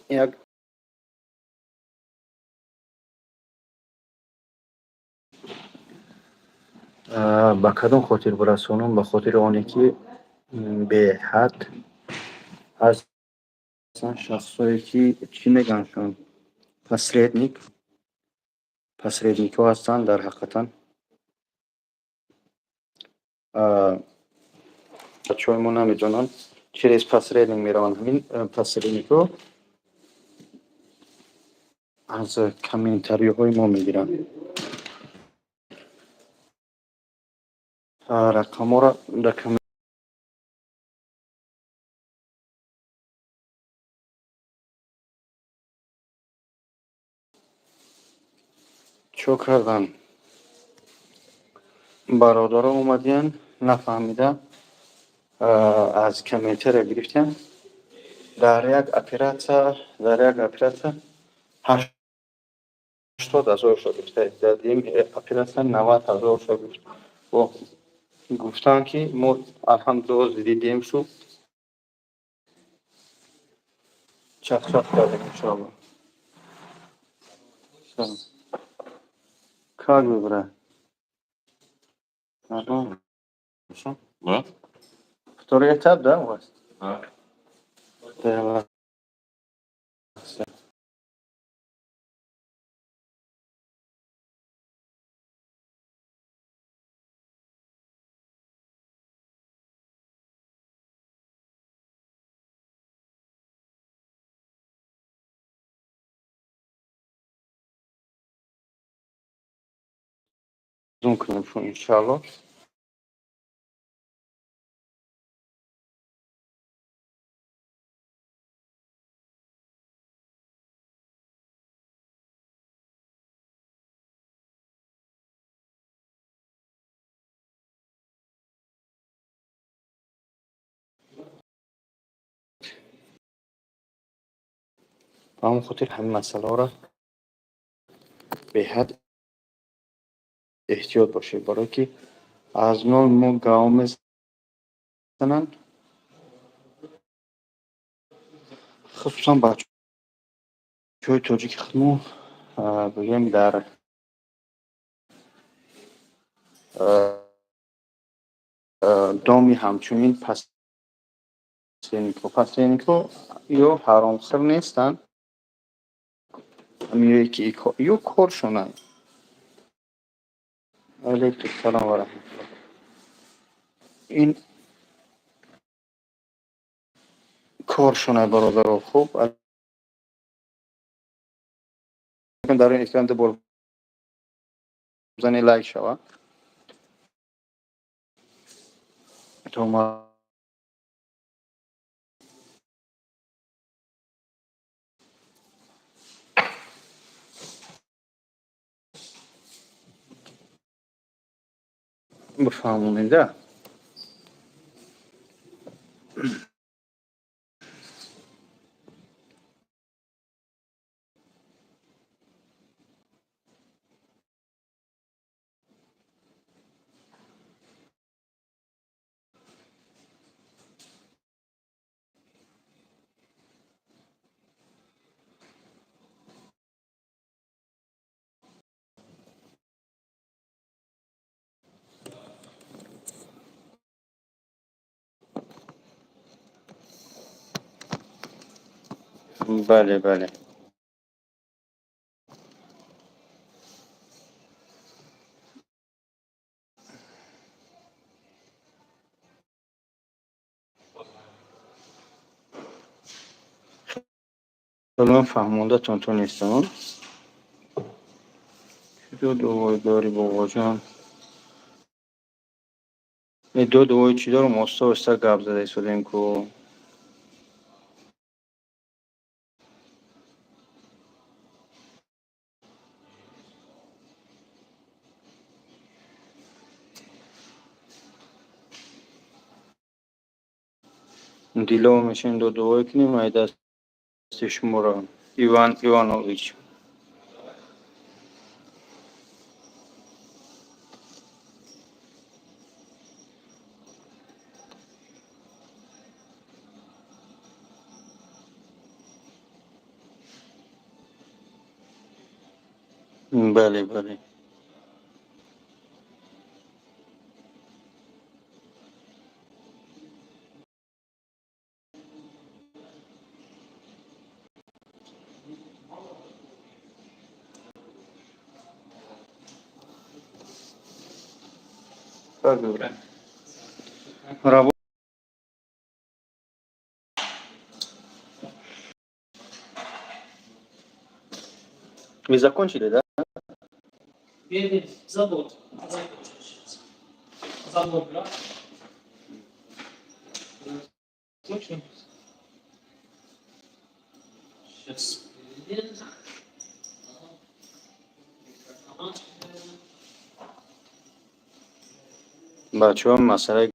Як ба кадом хотир бирасонам? Ба хотири оне ки беҳад ҳастанд шахсое ки чӣ мегӯянд, посредник, посредникҳо ҳастанд дар ҳақиқатан. Бачаҳои мо намедонанд, через посредник мераванд. Ҳамин посредникҳо аз комментариҳои мо мегиранд рақамҳоро дар чо кардан. Бародаро омадиянд, нафаҳмида аз комментария гирифтем. Дар як оператсия 80 000 шо гирифта, дар дуюм оператсия 90 000 шо гирифт. Гуфтанд ки мо алҳамдулилло дидем, шу чақчақ кардем, иншоалло. Как вы, брат? Нормально? Хорошо? Да. Второй этап, да, у вас? Да. Да. Кунем, иншоалло. Ба ҳамон хотир ҳамин масъалаҳоро беҳад эҳтиёт бошед, барое ки аз номи мо гав мезананд, хусусан бачаҳои тоҷики худмо, бигӯем, дар доми ҳамчунин посредникҳо. Посредникҳо ё ҳаромхӯр нестанд, ҳамиёе ки ё коршонанд. Алейкум салом ва раҳматуллоҳ. Ин коршона, бародаро. Хуб, дар ин экран ду бор бизани, лайк шава, то бифаҳмонем, да. Бале. Ман фаҳмондатон тонистам. Чӣ дувой дорӣ, бобоҷон? Ду дувои чӣ дорам? Оста оста гап зада истодем ку. Дило мешем, ду дувой кунем ай дасти шуморо, Иван Иванович. Бале. Как говорят? Вы закончили, да? Нет, забор. Закончили сейчас. Забор, да? Точно? Сейчас. Ага. Бачаҳо, масъалаи